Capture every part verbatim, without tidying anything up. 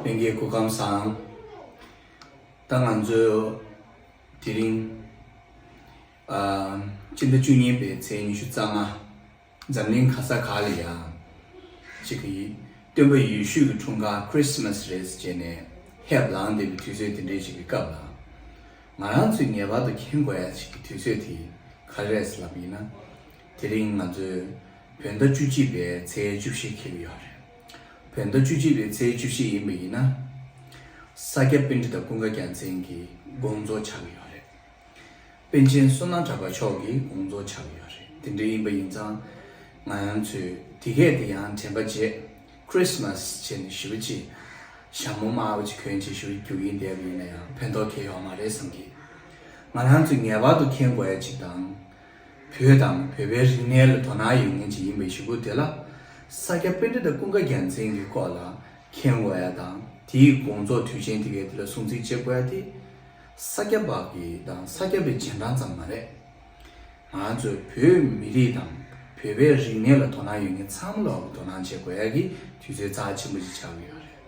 ལྷན་རྒྱས་སྐུ་ཁམས་བཟང་། ད་ང་ཚོས་དེ་རིང་ཨ་སྤྱི་ཟླ་བཅུ་གཉིས་པའི་ཚེས་ཉི་ཤུ་རྩ་ལྔ། འཛམ་གླིང་ག་ས་ག་ལ་ཡང་ཅིག་གི་སྟོན་པ་ཡེ་ཤུ་གི་འཁྲུངས་སྐར་ཁྲི་སི་མ་སི་རེད་ཟེར་ནས་ཧེབ་ལངས་བསྡད་པའི་དུས་ཚོད་དེ་འདྲའི་ཞིག་གི་སྐབས་ལ། ང་རང་ཚོས་ངེས་པར་དུ་མཁྱེན་དགོས་ཡ་ཞིག་གི་དུས་ཚོད་དེ་ག་རེ་རེད་ཟེར་ལབ་ཡིན་ན། དེ་རིང་ང་ཚོས་བོད་ཟླ་བཅུ་གཅིག་པའི་ཚེས་བཅུ་བཞི་འཁེལ་གྱི་ཡོད་རེད། བོད་ཟླ་བཅུ་གཅིག་པའི་ཚེས་བཅུ་བཞི་ཡིན་པ་ཡིན་ན། ས་སྐྱ་པཎྜི་ཏ་ཀུན་དགའ་རྒྱལ་མཚན་གྱི་དགོངས་རྫོགས་ཆགས་ཀྱི་ཡོད་རེད། པཎ་ཆེན་བསོད་ནམས་གྲགས་པ་མཆོག་གི་དགོངས་རྫོགས་ཆགས་ཀྱི་ཡོད་རེད། དེ་འདྲ་ཡིན་པ་ཡིན་ཙང་། ང་རང་ཚོས་དེ་གས་དེ་ཡང་དྲན་པ་བརྗེད། ཁྲི་སི་མ་སི་བྱས་ནས་ཞེ་པོ་ཅིག་ཞྭ་མོ་དམར་པོ་ཅིག་གོན་བྱས་ཞེ་པོ་རྒྱུག་གིན་བསྡད་པ་ཡིན་ན་ཡང་ཕན་ཐོགས་གང་ཡང་ཡོད་མ་རེད་བསམ་གི། ང་རང་ཚོས་ངེས་པར་དུ་མཁྱེན་དགོས་ཡ་ཅིག་དང་། བོད་དང་བོད་པའི་རིག་གནས་ལ་དོ་སྣང་ཡོད་མཁན་ཅིག་ཡིན་པའི་གཞུག་གུ་དེ་ལ། ས་སྐྱ་པཎྜི་ཏ་ཀུན་དགའ་རྒྱལ་མཚན་གྱི་སྐོར་ལ་མཁྱེན་དགོས་ཡ་དང་དེའི་དགོངས་རྫོགས་དུས་ཆེན་དེ་གའི་དེ་ལ་སྲུང་བརྩི་བྱེད་དགོས་ཡ་དེ། ས་སྐྱ་པ་གི་དང་ས་སྐྱ་པའི་རྗེས་འབྲང་ཙམ་མ་རེད། ང་ཚོའི་བོད་མི་རིགས་དང་བོད་པའི་རིག་གནས་ལ་དོ་སྣང་ཡོད་མཁན་ཚང་མ་ལོག་གི་དོ་སྣང་བྱེད་དགོས་ཡ་གི་དུས་ཚོད་རྩ་ཆེན་པོ་ཞིག་ཆགས་ཀྱི་ཡོད་རེད།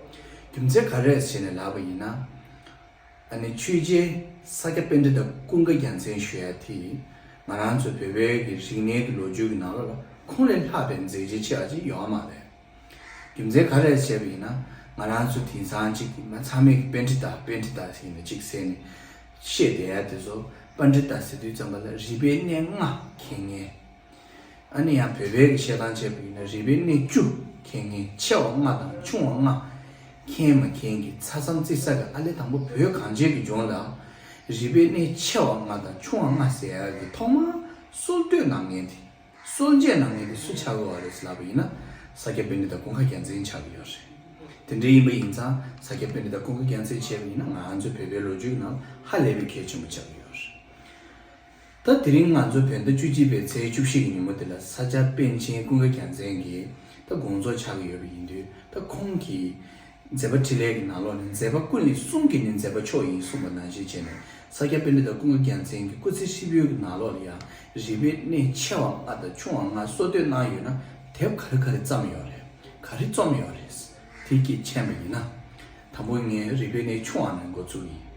རྒྱུ་མཚན་ག་རེ་རེད་ཟེར་ནས་ལབ་པ་ཡིན་ན། ཨ་ནི་ཆོས་རྗེ་ས་སྐྱ་པཎྜི་ཏ་ཀུན་དགའ་རྒྱལ་མཚན་ཞུ་ཡ་དེ། ང་རང་ཚོ་བོད་པའི་གི་རིག་གནས་ཀྱི་ལོ་རྒྱུས་ཀྱི་ནང་ལོགས་ལ་ཁོང་ལས་ལྷག་པའི་མཛད་རྗེས་ཆེ་བ་ཅིག་ཡོད་མ་རེད། རྒྱུ་མཚན་ག་རེ་བྱས་པ་ཡིན་ན། ང་རང་ཚོ་དེང་སང་གཅིག་མ་ཚང་མས་ཀྱི་པཎྜི་ཏ་པཎྜི་ཏ་ཟེར་ནས་གཅིག་ཟེར་ནས་བཤད་བསྡད་ཡ་དེ་ཚོ། པཎྜི་ཏ་ཟེར་དུས་ཙམ་པ་ལ་རིག་པའི་གནས་ལྔ་མཁྱེན་མཁན། ཨ་ནི་ཡང་བོད་པའི་གི་བཤད་སྟངས་བྱས་པ་ཡིན་ན་རིག་པའི་གནས་བཅུ་མཁྱེན་མཁན། ཆེ་བ་ལྔ་དང་ཆུང་བ་ལྔ་མཁྱེན་མ་མཁྱེན་གྱི་ཆ་ཚང་བརྩི་ས་གི། ཨ་ལས་དང་པོ་བོད་གངས་ཅན་གྱི་ལྗོངས་ལ་རིག་པའི་གནས་ཆེ་བ་ལྔ་དང་ཆུང་བ་ལྔ་ཟེར་ཡ་གི་ཐོག་མར་སྲོལ་གཏོད་གནང་མཁན་དེ། སྲོལ་འབྱེད་གནང་མཁན་དེ་སུ་ཆགས་ཀྱི་ཡོད་རེད་ལབ་པ་ཡིན་ན། ས་སྐྱ་པཎྜི་ཏ་ཀུན་དགའ་རྒྱལ་མཚན་ཆགས་ཀྱི་ཡོད་རེད། དེ་འདྲ་ཡིན་པ་ཡིན་ཙང་ས་སྐྱ་པཎྜི་ཏ་ཀུན་དགའ་རྒྱལ་མཚན་བྱས་པ་ཡིན་ན་ང་ཚོའི་བོད་པའི་ལོ་རྒྱུས་ནང་ཧ་ལས་པའི་གལ་ཆེན་པོ་ཆགས་ཀྱི་ཡོད་རེད། ད་དེ་རིང་ང་ཚོ་བོད་ཟླ་བཅུ་གཅིག་པའི་ཚེས་བཅུ་བཞི་གི་ཉིན་མོ་དེ་ལ་ས་སྐྱ་པཎ་ཆེན་ཀུན་དགའ་རྒྱལ་མཚན་གྱི་ད་དགོངས་རྫོགས་ཆགས་ཀྱི་ཡོད་པ་ཡིན་དུས། ད་ཁོང་གི་མཛད་པ་འཕྲིན་ལས་ཀྱི་ནང་ལོགས་ནས། མཛད་པ་ཀུན་ལས་གསུམ་གྱི་ནི་མཛད་པ་མཆོག་ཡིན་གསུངས་པ་ནང་བཞིན་བྱས་ནས། ས་སྐྱ་པཎྜི་ཏ་ཀུན་དགའ་རྒྱལ་མཚན་གྱི་སྐུ་ཚེ་ཧྲིལ་པོའི་གི་ནང་ལོགས་ལ་ཡང་རིག་པའི་གནས་ཆེ་བ་ལྔ་དང་ཆུང་བ་ལྔ་སྲོལ་གཏོད་གནང་ཡོད་ན། དེབ་ག་རེ་ག་རེ་བརྩམས་ཡོད་རེད། ག་རེ་རྩོམ་ཡོད་རེད། དེ་གཅིག་མཁྱེན་པ་ཡིན་ན། དང་པོ་ངས་རིག་པའི་གནས་ཆུང་བ་ནས་འགོ་ཚུགས་ཡིན།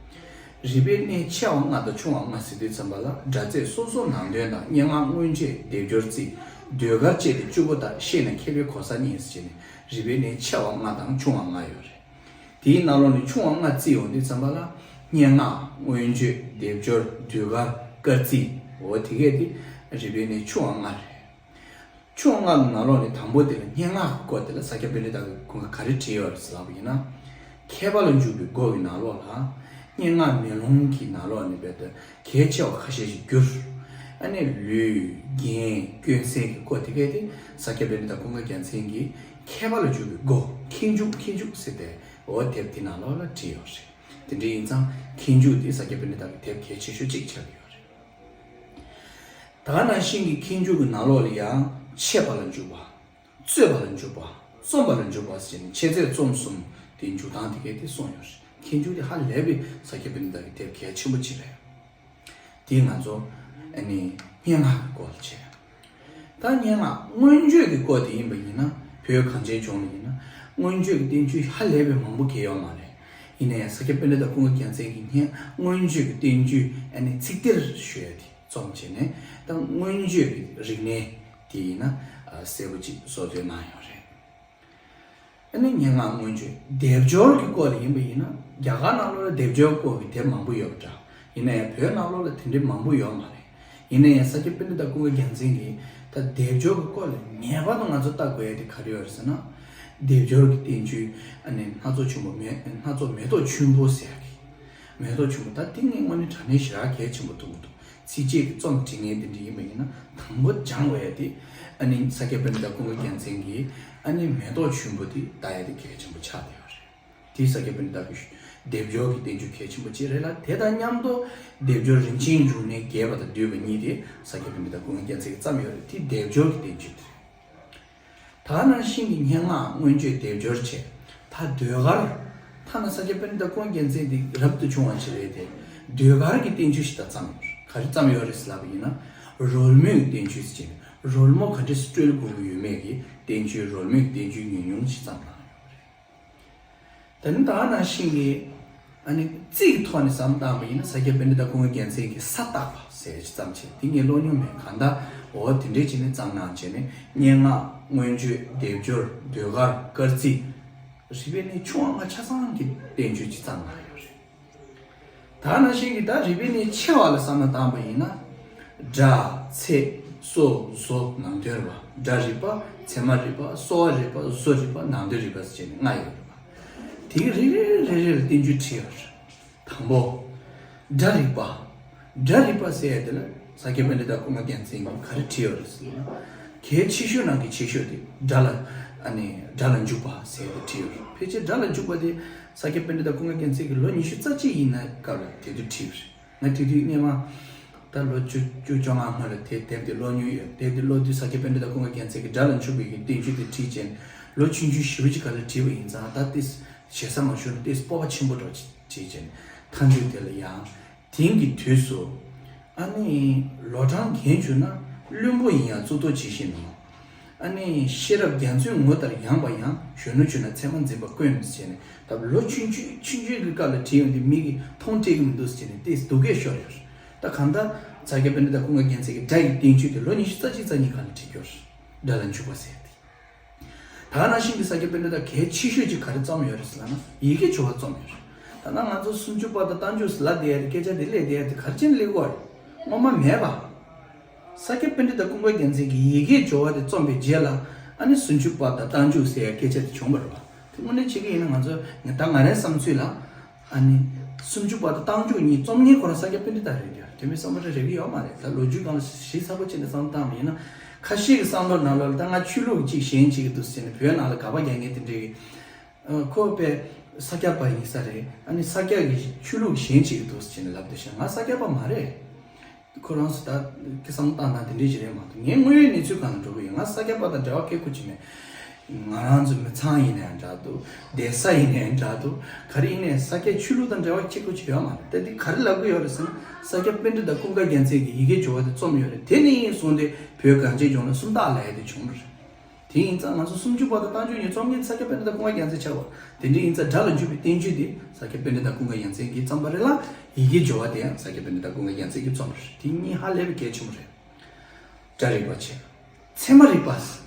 རིག་པའི་གནས་ཆེ་བ་ལྔ་དང་ཆུང་བ་ལྔ་ཟེར་དུས་ཙམ་པ་ལ། སྒྲ་རྫས་སོ་སོ་ནང་དོན་དང་། སྙན་ངག་མངོན་བརྗོད་སྡེབ་སྦྱོར་རྩིས། ཟློས་གར་བཅས་ཏེ་བཅུ་པོ་དག་ཤེས་ན་མཁས་པའི་གོ་ས་རྙེད་ཟེར་བྱས་ནས་རིག་པའི་གནས་ཆེ་བ་ལྔ་དང་ཆུང་བ་ལྔ་ཡོད་རེད། དེའི་ནང་ལོགས་ནས་ཆུང་བ་ལྔ་བརྩིས་ཡོང་དུས་ཙམ་པ་ལ། སྙན་ངག་མངོན་བརྗོད་སྡེབ་སྦྱོར་ཟློས་གར་སྐར་རྩིས། འོ་དེ་གས་དེ་རིག་པའི་གནས་ཆུང་བ་ལྔ་རེད། ཆུང་བ་ལྔ་ནང་ལོགས་ནས་དང་པོ་དེ་ལ་སྙན་ངག་གི་སྐོར་དེ་ལ་ས་སྐྱ་པཎྜི་ཏ་གིས་ཁོང་གིས་ག་རེ་བྲིས་ཡོད་རེད་ཟེར་ལབ་པ་ཡིན་ན། མཁས་པ་ལ་འཇུག་པའི་སྒོ་གི་ནང་ལོགས་ལ། སྙན་ངག་མེ་ལོང་གི་ནང་ལོགས་ནས་རྦད་དེ་གལ་ཆེ་བ་ཁ་ཤས་ཤིག་བསྒྱུར། ཨ་ནི་ལུས་རྒྱན་སྐྱོན་སེལ་གྱི་སྐོར་དེ་གས་དེ་ས་སྐྱ་པཎྜི་ཏ་ཀུན་དགའ་རྒྱལ་མཚན་གྱིས་མཁས་པ་ལ་འཇུག་པའི་སྒོ། མཁས་འཇུག་མཁས་འཇུག་ཟེར་ཏེ་འོ་དེབ་དེ་ནང་ལོགས་ལ་བྲིས་ཡོད་རེད། དེ་འདྲ་ཡིན་ཙང་མཁས་འཇུག་དེ་ས་སྐྱ་པཎྜི་ཏ་གི་དེབ་གལ་ཆེ་ཤོས་གཅིག་ཆགས་ཀྱི་ཡོད་རེད། ད་ག་ནང་བཞིན་གྱི་མཁས་འཇུག་གི་ནང་ལོགས་ལ་ཡང་འཆད་པ་ལ་འཇུག་པ། རྩོད་པ་ལ་འཇུག་པ། རྩོམ་པ་ལ་འཇུག་པ་ཟེར་ནས་འཆད་རྩོད་རྩོམ་གསུམ་དེའི་འཇུག་སྟངས་དེ་གས་དེ་གསུངས་ཡོད་རེད། མཁས་འཇུག་དེ་ཧ་ལས་པའི་ས་སྐྱ་པཎྜི་ཏ་གི་དེབ་གལ་ཆེན་པོ་གཅིག་རེད། དེ་ང་ཚོ་ཨ་ནི་སྙན་ངག་གི་སྐོར་ལ་བྱས། ད་སྙན་ངག་མངོན་བརྗོད་ཀྱི་སྐོར་དེ་ཡིན་པ་ཡིན་ན། བོད་གངས་ཅན་ལྗོངས་ལ་ཡིན་ན་མངོན་བརྗོད་ཀྱི་བསྟན་བཅོས་ཧ་ལས་པའི་མང་པོ་གང་ཡང་ཡོད་མ་རེད། ཡིན་ན་ཡང་ས་སྐྱ་པཎྜི་ཏ་ཀུན་དགའ་རྒྱལ་མཚན་གྱི་སྙན་མངོན་བརྗོད་ཀྱི་བསྟན་བཅོས་ཨ་ནི་ཚིག་གཏེར་ཞུ་ཡ་དེ་རྩོམ་བྱས་ནས། ད་མངོན་བརྗོད་ཀྱི་རིག་གནས་དེ་ཡིན་ན་ཨ་གསལ་པོ་ཅིག་སྲོལ་གཏོད་གནང་ཡོད་རེད། ཨ་ནི་སྙན་ངག་མངོན་བརྗོད་སྡེབ་སྦྱོར་གྱི་སྐོར་ལ་ཡིན་པ་ཡིན་ན། རྒྱ་གར་ནང་ལོགས་ལ་སྡེབ་སྦྱོར་སྐོར་གྱི་དེབ་མང་པོ་ཡོད་པ་འདྲ། ཡིན་ན་ཡང་བོད་ནང་ལོགས་ལ་དེ་འདྲའི་མང་པོ་ཡོད་མ་རེད། ཡིན་ན་ཡང་ས་སྐྱ་པཎྜི་ཏ་ཀུན་དགའ་རྒྱལ་མཚན་གྱིས་ད་སྡེབ་སྦྱོར་གྱི་སྐོར་ལ་ངེས་པར་དུ་ང་ཚོ་ལྟ་དགོས་ཡ་དེ་ག་རེ་ཡོད་རེད་ཟེར་ན། སྡེབ་སྦྱོར་གྱི་བསྟན་བཅོས་ཨ་ནི་སྣ་ཚོགས་ཆེན་པོ་མེ་སྣ་ཚོགས་མེ་ཏོག་ཆུན་པོ་ཟེར་ཡ་གི། མེ་ཏོག་ཆུན་པོ་ད་དེ་ངས་དངོས་གནས་དྲང་གནས་ཞེ་དྲག་གལ་ཆེན་པོ་མཐོང་གི་འདུག་ཚིགས་བཅད་ཀྱི་རྩོམ་འབྲི་མཁན་དེ་འདྲ་ཡིན་པ་ཡིན་ན་དང་པོ་སྦྱང་དགོས་ཡ་དེ། ཨ་ནི་ས་སྐྱ་པཎྜི་ཏ་ཀུན་དགའ་རྒྱལ་མཚན་གྱིས་ཨ་ནི་མེ་ཏོག་ཆུན་པོ་དེ་ལྟ་ཡ་དེ་གལ་ཆེན་པོ་ཆགས་བསྡད་ཡོད་རེད། དེ་ས་སྐྱ་པཎྜི་ཏ་གི་སྡེབ་སྦྱོར་གྱི་བསྟན་བཅོས་གལ་ཆེན་པོ་གཅིག་རེད་ལ། དེ་དང་མཉམ་དུ་སྡེབ་སྦྱོར་རིན་ཆེན་འབྱུང་གནས་རྒྱས་པ་དང་བསྡུས་པ་གཉིས་དེ་ས་སྐྱ་པཎྜི་ཏ་ཀུན་དགའ་རྒྱལ་མཚན་གྱིས་བརྩམས་ཡོད་རེད། དེ་སྡེབ་སྦྱོར་གྱི་བསྟན་བཅོས་དེ་རེད། ད་ནང་བཞིན་གྱི་སྙན་ངག་མངོན་བརྗོད་སྡེབ་སྦྱོར་བྱས། ད་ཟློས་གར། ཐ་ན་ས་སྐྱ་པཎྜི་ཏ་ཀུན་དགའ་རྒྱལ་མཚན་འདི་རབ་ཏུ་བྱུང་བ་ཞིག་རེད་དེ། ཟློས་གར་གྱི་བསྟན་བཅོས་ཤིག་ད་བརྩམས་ཡོད་རེད། ག་རེ་བརྩམས་ཡོད་རེད་ཟེར་ལབ་པ་ཡིན་ན། རོལ་མོའི་བསྟན་བཅོས་ཟེར་བྱས་ནས་རོལ་མོ་ག་འདྲས་དཀྲོལ་དགོས་ཀྱི་ཡོད་མེད་ཀྱི་བསྟན་བཅོས། རོལ་མོའི་བསྟན་བཅོས་ཉུང་ཉུང་ཞིག་བརྩམས་གནང་ཡོད་རེད། ད་ ད་ནི་ད་ག་ནང་བཞིན་གྱི་ཨ་ནི་རྩིས་ཀྱི་ཐོག་ནས་བསམ་བཏང་བ་ཡིན་ན། ས་སྐྱ་པཎྜི་ཏ་ཀུན་དགའ་རྒྱལ་མཚན་གྱིས་ས་བརྟག་པ་ཟེར་ཅིག་བརྩམས་བྱས། དེ་ངས་ཀློག་མྱོང་མེད། གང་ལྟར་འོ་དེ་འདྲས་བྱས་ནས་བརྩམས་གནང་བྱས་ནས། སྙན་ངག། མངོན་བརྗོད། སྡེབ་སྦྱོར། ཟློས་གར། སྐར་རྩིས། རིག་པའི་གནས་ཆུང་བ་ལྔ་ཆ་ཚང་གི་བསྟན་བཅོས་ཅིག་བརྩམས་གནང་ཡོད་རེད། ད་ནང་བཞིན་གྱི་ད་རིག་པའི་གནས་ཆེ་བ་ལ་བསམ་བློ་བཏང་བ་ཡིན་ན། སྒྲ། ཚེག། སོ། བཟོ། ནང་དོན་རེད་པ། སྒྲ་རིག་པ། ཚད་མ་རིག་པ། གསོ་བ་རིག་པ། བཟོ་རིག་པ། ནང་དོན་རིག་པ་ཟེར་བྱས་ནས་ལྔ་ཡོད་རེད་པ། དེ་གི་རེ་རེ་རེ་རེ་ལ་བསྟན་བཅོས་བྲིས་ཡོད་རེད། དང་པོ། སྒྲ་རིག་པ། སྒྲ་རིག་པ་ཟེར་ཡ་དེ་ལ་ས་སྐྱ་པཎྜི་ཏ་ཀུན་དགའ་རྒྱལ་མཚན་གྱིས་ག་རེ་བྲིས་ཡོད་རེད་ཟེར་ན། གལ་ཆེ་ཤོས་ནང་གི་ཆེ་ཤོས་དེ་སྒྲ་ལ། ཨ་ནི་སྒྲ་ལ་འཇུག་པ་ཟེར་ཡ་དེ་བྲིས་ཡོད་རེད། ཕལ་ཆེར་སྒྲ་ལ་འཇུག་པ་དེ་ས་སྐྱ་པཎྜི་ཏ་ཀུན་དགའ་རྒྱལ་མཚན་གྱིས་ལོ་ཉི་ཤུ་རྩ་གཅིག་ཡིན་ན་སྐབས་ལ་དེ་དུས་བྲིས་པ་རེད། ང་དེ་དུས་སྔོན་མ་ད་ལོ་བཅུ་བཅུ་བཅོ་ལྔ་སྔོན་ལ་དེ་དེབ་དེ་ཀློག་མྱོང་ཡོད། དེབ་དེ་ཀློག་དུས་ས་སྐྱ་པཎྜི་ཏ་ཀུན་དགའ་རྒྱལ་མཚན་གྱིས་སྒྲ་ལ་འཇུག་པའི་གི་བསྟན་བཅོས་དེ་བྲིས་བྱས་ནས། ལོ་ཆུང་ཆུང་ཞེ་པོ་ཅིག་སྐབས་ལ་བྲིས་པ་ཡིན་ཙང་། ད་དེ་ཞེ་ས་མ་ཞུ་ན་དེ་སྤོབས་པ་ཆེན་པོ་འདྲ་བོ་ཅིག་བྱས་བྱས་ནས། མཐའ་མཇུག་དེ་ལ་ཡང་དེང་གི་དུས་སུ། ཨ་ནི་ལོ་གྲངས་རྒན་བྱུང་ན་བླུན་པོ་ཡིན་ཡང་གཙུག་ཏོར་ཇི་བཞིན་ནོ། ཨ་ནི་ཤེས་རབ་རྒྱ་མཚོའི་ངོ་ལྟར་ཡངས་པ་ཡང་། གཞོན་ནུ་བྱུང་ན་ཚད་མ་འཛིན་པ་དཀོན་ཟེར་ནས། ད་ལོ་ཆུང་ཆུང་ཆུང་ཆུང་གི་སྐབས་ལ་བྲིས་ཡོང་དུས་མི་གིས་མཐོང་སྤྲད་ཀྱི་མི་འདུག་ཟེར་ནས་དེ་སྡུག་སྐད་ཤོར་ཡོད། ད་གང་ལྟར་ས་སྐྱ་པཎྜི་ཏ་ཀུན་དགའ་རྒྱལ་མཚན་གྱི་སྒྲ་ཡི་བསྟན་བཅོས་དེ་ལོ་ཉི་ཤུ་རྩ་གཅིག་རྩ་གཉིས་སྒང་ལ་བྲིས་ཡོད་རེད། སྒྲ་ལ་འཇུག་པ་ཟེར་ཏེ། ད་ག་ནང་བཞིན་གྱི་ས་སྐྱ་པཎྜི་ཏ་གལ་ཆེ་ཤོས་ཅིག་ག་རེ་བརྩམས་ཡོད་རེད་ཟེར་ན། ཡི་གེ་སྦྱོར་བ་བརྩམས་ཡོད་རེད། ད་ནང་ང་ཚོ་སུམ་ཅུ་པ་དང་རྟགས་འཇུག་ཟེར་ལབ་བསྡད་ཡ་དེ། སྐད་ཆ་དེ་སླེབས་བསྡད་ཡ་དེ་ག་རེ་བྱས་ནས་སླེབས་ཀྱི་ཡོད་རེད། སྔོན་མ་མེད་པ། ས་སྐྱ་པཎྜི་ཏ་ཀུན་དགའ་རྒྱལ་མཚན་གྱིས་ཡི་གེ་སྦྱོར་བ་དེ་རྩོམ་པའི་རྗེས་ལ། ཨ་ནི་སུམ་ཅུ་པ་དང་རྟགས་འཇུག་ཟེར་ཡ་སྐད་ཆ་དེ་བྱུང་བ་རེད་པ། དེ་དངོས་གནས་བྱེད་ཀྱི་ཡིན་ན། ང་ཚོ་ད་ང་རའི་བསམ་ཚུལ་ལ། ཨ་ནི་སུམ་ཅུ་པ་དང་རྟགས་འཇུག་གཉིས་རྩོམ་མཁན་ཁོ་རང་ས་སྐྱ་པཎྜི་ཏ་རེད་དེ། དེ་མིན་བསམ་པ་རེ་རེ་གི་ཡོད་མ་རེད། ད་ལོ་རྒྱུས་སྒང་ལ་ཞིབ་ཚགས་པོ་བྱས་ནས་བསམ་བློ་བཏང་བ་ཡིན་ན། ཁ་ཤས་ཀྱི་བསམ་བློ་ནང་ལོགས་ལ་ད་ང་ཆོས་ལུགས་ཅིག་ཞེན་བྱེད་ཀྱི་འདུག་ཟེར་ནས། བོད་ནང་ལ་དགག་པ་རྒྱག་མཁན་དེ་འདྲས་ཀྱི། ཨ། ཁོ་དཔེ་ས་སྐྱ་པ་ཡིན་ས་རེད། ཨ་ནི་ས་སྐྱ་གི་ཆོས་ལུགས་ཞེན་བྱེད་ཀྱི་འདུག་ཟེར་ནས་ལབ་བསྡད་ཤག་ང་ས་སྐྱ་པ་མ་རེད། ཁོ་རང་ཚོ་ད་ཀྱི་བསམ་བློ་བཏང་ན་དེ་འདྲས་ཞིག་རེད་མ་གཏོགས། ངས་དངོས་ཡོད་གནས་ཚུལ་སྒང་ལ་འགྲོ་གི་ཡོད། ང་ས་སྐྱ་པ་དང་འབྲེལ་བ་ཁེ་ཁུ་ཅིག་མེད། ང་རང་ཚོ་མི་ཚང་ཡིན་ནའང་འདྲ་འདུག་གདན་ས་ཡིན་ནའང་འདྲ་འདུག་ག་རེ་ཡིན་ནའང་ས་སྐྱ་ཆོས་ལུགས་དང་འབྲེལ་བ་ཁེ་ཁུ་ཅིག་ཡོད་མ་རེད། ད་འདི་ག་རེ་ལབ་གི་ཡོད་རེད་ཟེར་ན། ས་སྐྱ་པཎྜི་ཏ་ཀུན་དགའ་རྒྱལ་མཚན་གྱིས་ཡི་གེ་སྦྱོར་བ་དེ་རྩོམ་ཡོད་རེད། དེ་ནས་བཟུང་སྟེ་བོད་གངས་ཅན་ལྗོངས་ལ་སུམ་རྟགས་ལབ་ཡ་དེ་བྱུང་བ་རེད། དེ་ཡིན་ཙང་ང་ཚོ་སུམ་ཅུ་པ་དང་རྟགས་འཇུག་གཉིས་རྩོམ་མཁན་ས་སྐྱ་པཎྜི་ཏ་ཀུན་དགའ་རྒྱལ་མཚན་ཆགས་པ། དེ་འདྲ་ཡིན་ཙང་སྒྲ་ལ་འཇུག་པའི་བསྟན་བཅོས་དེ་ས་སྐྱ་པཎྜི་ཏ་ཀུན་དགའ་རྒྱལ་མཚན་གྱིས་བརྩམས་པ་རེད་ལ། ཡི་གེ་སྦྱོར་བ་དེ་ཡང་ས་སྐྱ་པཎྜི་ཏ་ཀུན་དགའ་རྒྱལ་མཚན་གྱིས་རྩོམ་པ་རེད། དེ་གཉིས་ཧ་ལས་པའི་གལ་ཆེན་པོ་རེད། སྒྲ་རིག་པ་བྱས། ཚད་མ་རིག་པ།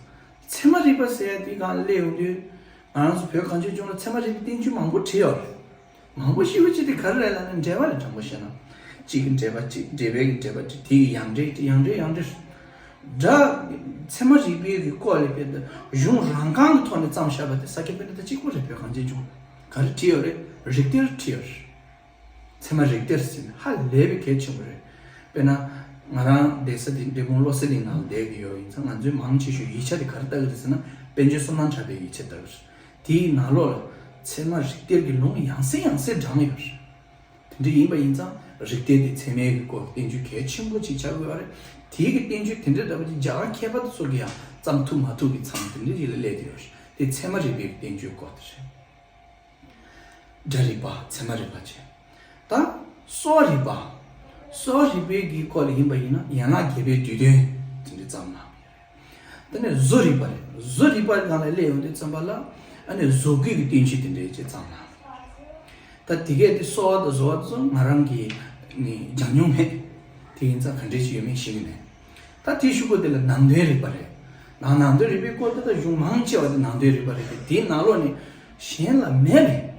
ཚད་མ་རིག་པ་ཟེར་ཡ་དེ་སྒང་སླེབས་ཡོང་དུས། ང་རང་ཚོ་བོད་གངས་ཅན་ལྗོངས་ལ་ཚད་མ་རིག་པའི་བསྟན་བཅོས་མང་པོ་བྲིས་ཡོད་རེད། མང་པོ་ཞེ་པོ་ཅིག་དེ་ག་རེ་རེད་ལབ་ན། འགྲེལ་པ་རེད། དྲང་པོ་བཤད་ན། གཅིག་གི་འགྲེལ་པ་གཅིག་འགྲེལ་པའི་གི་འགྲེལ་པ་གཅིག་དེ་ཡི་ཡང་འགྲེལ་གཅིག་ཡང་འགྲེལ་ཡང་འགྲེལ། སྒྲ། ཚད་མ་རིག་པའི་གི་སྐོར་ལ་དཔེ་ད་གཞུང་རང་རྐང་གི་ཐོག་ནས་བརྩམས་བཞག་པ་དེ་ས་སྐྱ་པཎྜི་ཏ་གཅིག་པོ་རེད། བོད་གངས་ཅན་ལྗོངས་ག་རེ་བྲིས་ཡོད་རེད། རིགས་གཏེར་བྲིས་ཡོད་རེད། ཚད་མ་རིགས་གཏེར་ཟེར་ནས་ཧ་ལས་པའི་གལ་ཆེན་པོ་རེད། དཔེར་ན། ང་རང་གདན་ས་འདི་འབྲས་སྤུངས་བློ་གསལ་གླིང་ནང་ལ་བསྡད་ཀྱི་ཡོད་ཡིན་ཙང་། ང་ཚོའི་མང་ཆེ་ཤོས་ཡིག་ཆ་དེ་ག་རེ་ལྟ་གི་རེད་ཟེར་ན། པཎ་ཆེན་བསོད་ནམས་གྲགས་པའི་ཡིག་ཆ་ལྟ་གི་རེད། དེའི་ནང་ལོགས་ལ་ཚད་མ་རིགས་གཏེར་གྱི་ལུང་ཡང་སེ་ཡང་སེ་དྲངས་ཡོད་རེད། དེ་འདྲ་ཡིན་པ་ཡིན་ཙང་རིགས་གཏེར་དེ་ཚད་མའི་གི་སྐོར་བསྟན་བཅོས་གལ་ཆེན་པོ་ཅིག་ཆགས་ཀྱི་ཡོད་རེད། དེའི་གི་བསྟན་བཅོས་དེ་འདྲ་འདྲ་པོ་ཅིག་རྒྱ་གར་མཁས་པ་དེ་ཚོ་གིས་ཡང་བརྩམས་ཐུབ་མ་ཐུབ་ཀྱི་མཚམས་དེ་འདྲ་ཞིག་ལ་སླེབས་བསྡད་ཡོད་རེད། དེ་ཚད་མ་རིག་པའི་བསྟན་བཅོས་སྐོར་དེ་རེད། སྒྲ་རིག་པ། ཚད་མ་རིག་པ་བྱས། ད་གསོ་བ་རིག་པ། གསོ་བ་རིག་པའི་གི་སྐོར་ལ་ཡིན་པ་ཡིན་ན། ཡན་ལག་བརྒྱད་པའི་བསྡུས་དོན་དེ་འདྲ་བརྩམས་གནང་བ་རེད། དེ་ནས་བཟོ་རིག་པ་རེད། བཟོ་རིག་པ་སྒང་ལ་སླེབས་ཡོང་དུས་ཙམ་པ་ལ། ཨ་ནི་བཟོ་བཀོད་ཀྱི་བསྟན་བཅོས་དེ་འདྲ་ཅིག་བརྩམས་གནང་། ད་དེ་གས་དེ་གསོ་བ་དང་བཟོ་བ་དེ་ཚོ་ང་རང་གིས་ནི་སྦྱངས་མྱོང་མེད། དེ་ཡིན་ཙང་ག་འདྲ་ཅིག་ཡོད་མེད་ཤེས་ཀྱི་མེད། ད་དེའི་གཞུག་གུ་དེ་ལ་ནང་དོན་རིག་པ་རེད། ནང་ནང་དོན་རིག་པའི་སྐོར་དེ་ད་གཞུང་མང་ཆེ་བ་དེ་ནང་དོན་རིག་པ་རེད་དེ། དེའི་ནང་ལོགས་ནས་གཞན་ལ་མེད་པའི།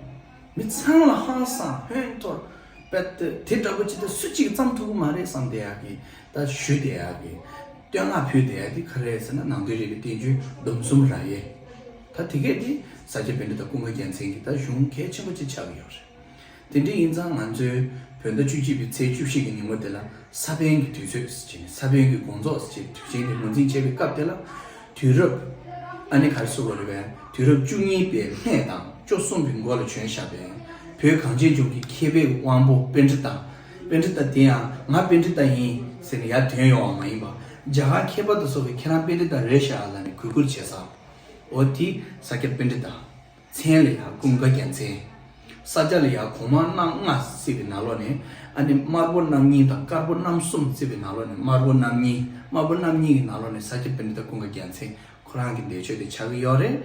མི་ཚང་ལ་ཧང་སང་ཧོན་ཐོར་པད་དེ་དེ་འདྲ་པོ་ཅིག་ད་སུ་གཅིག་བརྩམས་ཐུབ་ཀྱི་མ་རེད་བསམ་བསྡད་ཡག་གི། ད་ཞུ་བསྡད་ཡག་གི། བསྟོད་བསྔགས་ཕུལ་བསྡད་ཡག་དེ་ག་རེ་རེད་ཟེར་ན། ནང་དོན་རིག་པའི་བསྟན་བཅོས་སྡོམ་གསུམ་ར་ཡེ། ད་དེ་གས་དེ་ས་སྐྱ་པཎྜི་ཏ་ཀུན་དགའ་རྒྱལ་མཚན་གྱི་ད་གཞུང་གལ་ཆེན་པོ་ཅིག་ཆགས་ཀྱི་ཡོད་རེད། དེ་འདྲ་ཡིན་ཙང་ང་ཚོའི་བོད་ཟླ་བཅུ་གཅིག་པའི་ཚེས་བཅུ་བཞི་གི་ཉིན་མོ་དེ་ལ་ས་པཎ་གྱི་དུས་ཚོད་ཟེར་བྱས་ནས། ས་པཎ་གྱི་དགོངས་རྫོགས་ཟེར་བྱས་དུས་ཆེན་དེ་ངོས་འཛིན་བྱས་པའི་སྐབས་དེ་ལ། དུས་རབས། ཨ་ནི་ག་རེ་ཟེར་དགོས་རེད་པས། དུས་རབས་བཅུ་གཉིས་པའི་སྨད་དང་བཅུ་གསུམ་པའི་མགོ་ལ་བྱོན་བཞག་པའི་བོད་གངས་ཅན་ལྗོངས་ཀྱི་མཁས་པའི་དབང་པོ་པཎྜི་ཏ། པཎྜི་ཏ་དེ་ཡང་ང་པཎྜི་ཏ་ཡིན་ཟེར་ནས་ཡར་ཐོན་ཡོང་བ་མ་ཡིན་པ། རྒྱ་གར་མཁས་པ་དེ་ཚོ་གིས་ཁྱེད་རང་པཎྜི་ཏ་རེད་ཤག་ལབ་ནས་གུས་བཀུར་བྱས་ས། འོ་དེ་ས་སྐྱ་པཎྜི་ཏ། མཚན་ལ་ཡང་ཀུན་དགའ་རྒྱལ་མཚན། ས་སྐྱ་ལ་ཡང་གོང་མ་རྣམ་ལྔ་བརྩིས་པའི་ནང་ལོགས་ནས། ཨ་ནི་དམར་པོ་རྣམ་གཉིས་དང་དཀར་པོ་རྣམ་གསུམ་བརྩིས་པའི་ནང་ལོགས་ནས། དམར་པོ་རྣམ་གཉིས། དམར་པོ་རྣམ་གཉིས་ཀྱི་ནང་ལོགས་ནས་ས་སྐྱ་པཎྜི་ཏ་ཀུན་དགའ་རྒྱལ་མཚན་ཁོ་རང་གི་འདས་མཆོད་དེ་ཆགས་ཀྱི་ཡོད་རེད།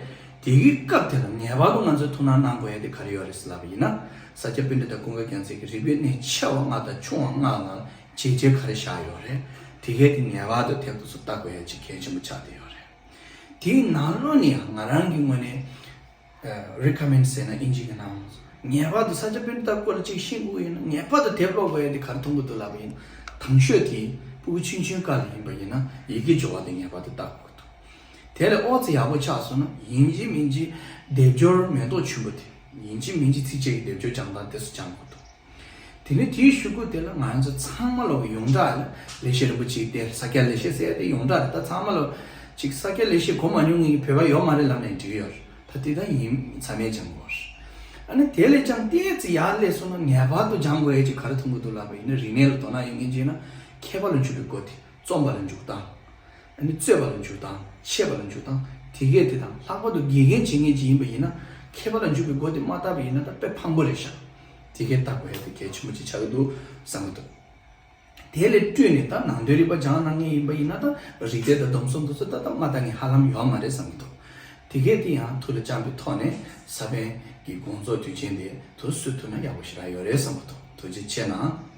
དེ་གི་སྐབས་དེ་ལ་ངེས་པར་དུ་ང་ཚོས་ཐུགས་སྣང་གནང་དགོས་ཡ་དེ་ག་རེ་ཡོད་རེད་ཟེར་ལབ་པ་ཡིན་ན། ས་སྐྱ་པཎྜི་ཏ་ཀུན་དགའ་རྒྱལ་མཚན་གྱི་རིག་པའི་གནས་ཆེ་བ་ལྔ་དང་ཆུང་བ་ལྔ་ལ་བྱས་རྗེས་ག་རེ་བཞག་ཡོད་རེད། དེ་གས་དེ་ངེས་པར་དུ་དེབ་ཏུ་ཚུར་ལྟ་དགོས་ཡ་ཅིག་གལ་ཆེན་པོ་ཆགས་བསྡད་ཡོད་རེད། དེའི་ནང་ལོགས་ནས་ཡང་ང་རང་གི་ངོས་ནས་recommend ཟེར་ན་ཨིན་ཇི་གི་ནང་ངེས་པར་དུ་ས་སྐྱ་པཎྜི་ཏ་སྐོར་ཅིག་ཤེས་དགོས་ཡིན་ན་ངེས་པར་དུ་དེབ་ཀློག་དགོས་ཡ་དེ་ག་རེ་མཐོང་གི་འདུག་ལབ་པ་ཡིན་ན། དང་ཤོས་དེ་སྤུ་གུ་ཆུང་ཆུང་སྐབས་ལ་ཡིན་པ་ཡིན་ན་ཡི་གེ་སྦྱོར་བ་དེ་ངེས་པར་དུ་ལྟ་དགོས་འདུག་དེ་ལས་ཨོ་ཙི་ཡག་པོ་ཆགས་སོང་ན་ཡིན་གཅིག་མིན་གཅིག་སྡེབ་སྦྱོར་མེ་ཏོག་ཆུན་པོ་དེ་ཡིན་གཅིག་མིན་གཅིག་ཚིགས་བཅད་ཀྱི་སྡེབ་སྦྱོར་སྦྱང་སྟངས་དེ་ཚོ་སྦྱང་དགོས་འདུག་དེ་ནས་དེའི་གཞུག་གུ་དེ་ལ་ང་ཚོ་ཚང་མ་ལོག་གི་ཡོངས་གྲགས་ལ་ལེགས་བཤད་རིན་པོ་ཆེའི་གཏེར་ས་སྐྱ་ལེགས་བཤད་ཟེར་ཡ་དེ་ཡོངས་གྲགས་རེད། ད་ཚང་མ་ལོག་ཅིག་ས་སྐྱ་ལེགས་བཤད་གོ་མ་མྱོང་མཁན་གྱི་བོད་པ་ཡོད་མ་རེད་ལབ་ནས་འགྲིག་ཡོད་རེད། ད་དེ་ད་ཡིན་ཚང་མས་སྦྱང་དགོས་རེད། ཨ་ནི་དེ་ལས་ཀྱང་ཏོག་ཙམ་ཡར་སླེབས་སོང་ན་ངེས་པར་དུ་སྦྱང་དགོས་ཡ་ཅིག་ག་རེ་མཐོང་གི་འདུག་ལབ་པ་ཡིན་ན། རིག་གནས་ལ་དོ་སྣང་ཡོད་མཁན་ཅིག་ཡིན་ན་མཁས་པ་ལ་འཇུག་པའི་སྒོ་དེ། རྩོམ་པ་ལ་འཇུག་སྟངས། ཨ་ནི་རྩོད་པ་ལ་འཇུག་སྟངས། འཆད་པ་ལ་འཇུག་སྟངས། དེ་གས་དེ་དང་ལྷག་པར་དུ་དགེ་རྒན་བྱེད་མཁན་ཅིག་ཡིན་པ་ཡིན་ན་མཁས་པ་ལ་འཇུག་པའི་སྒོ་དེ་མ་བཏབ་པ་ཡིན་ན་ད་དཔེ་ཕངས་པོ་རེད་ཤག་དེ་གས་བལྟ་དགོས་ཡ་དེ་གལ་ཆེན་པོ་ཅིག་ཆགས་ཀྱི་འདུག་བསམ་གྱི་འདུག་དེ་ལས་བསྐྲུན་ནས་ད་ནང་དོན་རིག་པ་སྦྱང་གནང་མཁན་ཡིན་པ་ཡིན་ན་ད་རིག་གཏེར་དང་སྡོམ་གསུམ་དེ་ཚོ་ད་ད་མ་བལྟ་མཁན་ཧ་ལམ་ཡོད་མ་རེད་བསམ་གྱི་འདུག་དེ་གས་དེ་ཡང་ཐུགས་ལ་བཅངས་པའི་ཐོག་ནས་ས་པཎ་གྱི་དགོངས་རྫོགས་དུས་ཆེན་དེ་དུ་སྲོལ་ཐུབ་ན་ཡག་པོ་ཞེ་དྲག་ཡོད་རེད་བསམ་གྱི་འདུག་ཐུགས་རྗེ་ཆེ་གནང་།